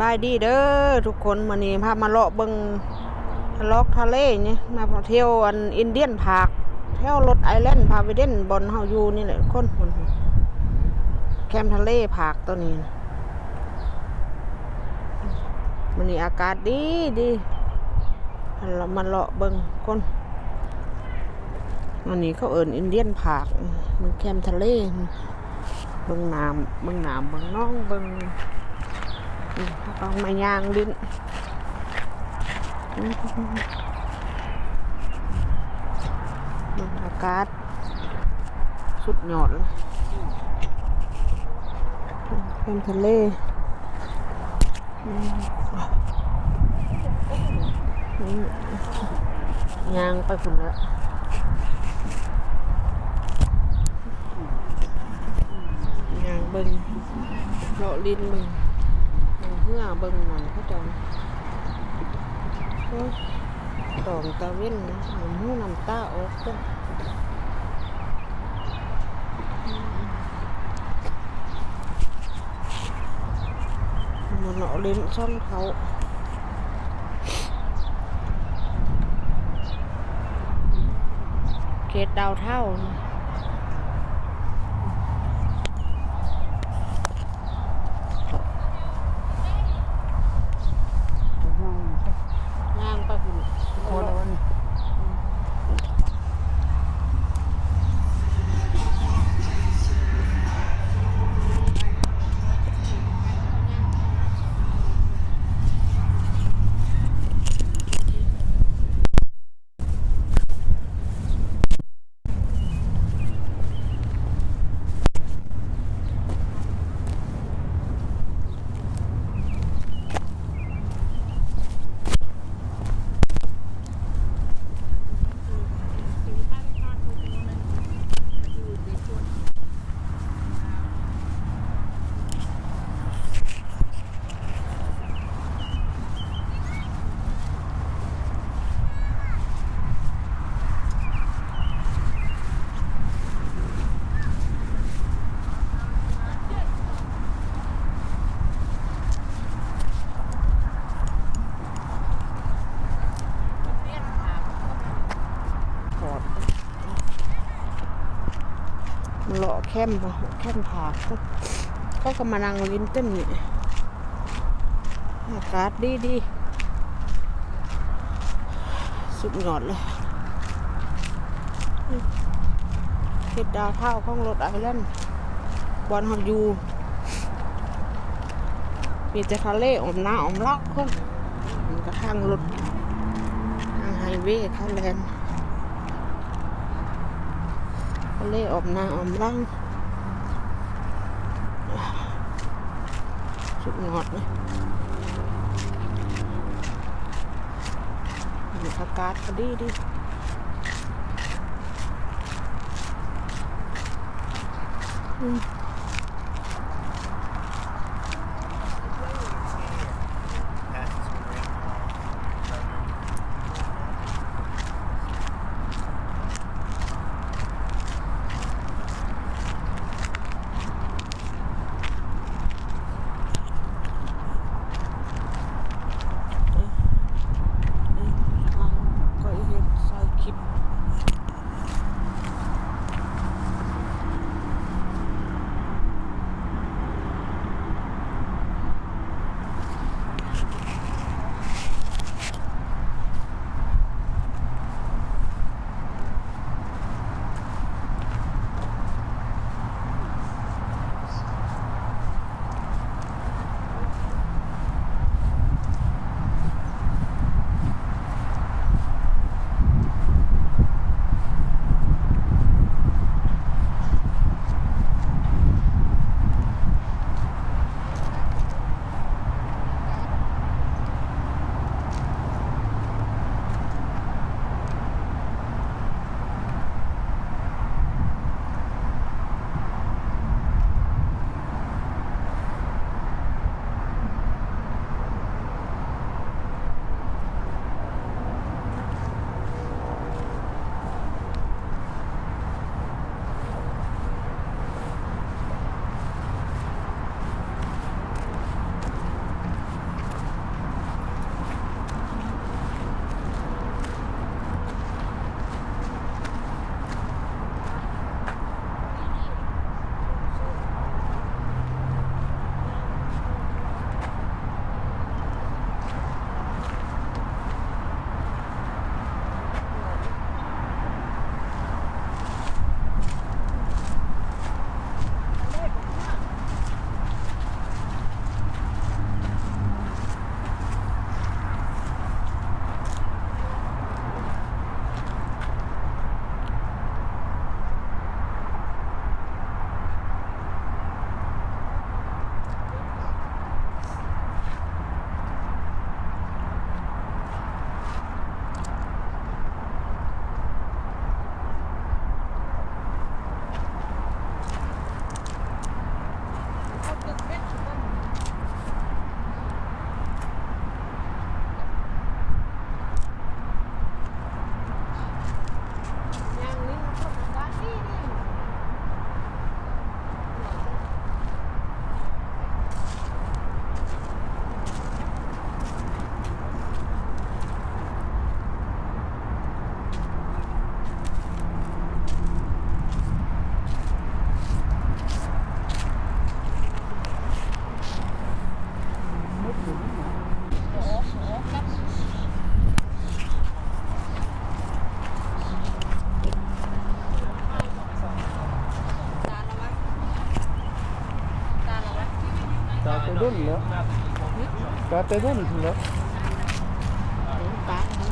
ບາຍດີເດີທຸກຄົນ, ມື້ນີ້ພາມາເລາະເບິ່ງລອກທະເລນີ້ ມາທ່ຽວອັນອິນເດຍນພາກ ແຖວໂຣດໄອແລນ ພຣອວີເດັນ ບ່ອນເຮົາຢູ່ນີ້ແຫຼະຄົນ. ແຄມທະເລພາກໂຕນີ້ ມື້ນີ້ອາກາດດີດີ ເຮົາມາເລາະເບິ່ງຄົນ. ອັນນີ້ເຂົາເອີ້ນອິນເດຍນພາກ ເບິ່ງແຄມທະເລ ເບິ່ງນ້ຳ ເບິ່ງນ້ຳ ເບິ່ງໜອງ ເບິ່ງ ເຮົາກໍມາຍ່າງຫຼິ້ນ ເບິ່ງອາກາດ ສຸດຍອດເລີຍ ແຄມທະເລ. ຍ່າງໄປພຸ້ນແຫຼະ ຍ່າງເບິ່ງ ເລາະຫຼິ້ນເບິ່ງ ເບິ່ງເຮືອ ເບິ່ງນັ້ນເຂົາເຈົ້າ ໂອ້ຍ ຕອງຕາເວັນນະ ນ້ຳຫູນ້ຳຕາອອກເດ້. ມາເລາະຫຼິ້ນຊ່ອງເຂົາ ເຂດດາວທາວນ໌. ຍ່າງໄປພຸ້ນ ຄົນລະວັນ. ເລາະແຄມ ແຄມພາກ ເຂົາກໍມານັ່ງຫຼິ້ນເຕັມນີ້ ອາກາດດີໆ ສຸດຍອດເລີຍ ເຂດດາວທາວນ໌ຂອງໂຣດໄອແລນ ບ່ອນເຮົາຢູ່ ມີແຕ່ທະເລອ້ອມໜ້າອ້ອມຫຼັງຄົນ ມັນກະທາງລົດ ທາງໄຮເວເຂົາແລ່ນ ທະເລອ້ອມໜ້າອ້ອມຫຼັງ ສຸດຍອດເລີຍ ບັນຍາກາດກະດີດີ ອືມ. ກະແຕ່ນັ້ນແຫຼະ ເບິ່ງປາເບິ່ງ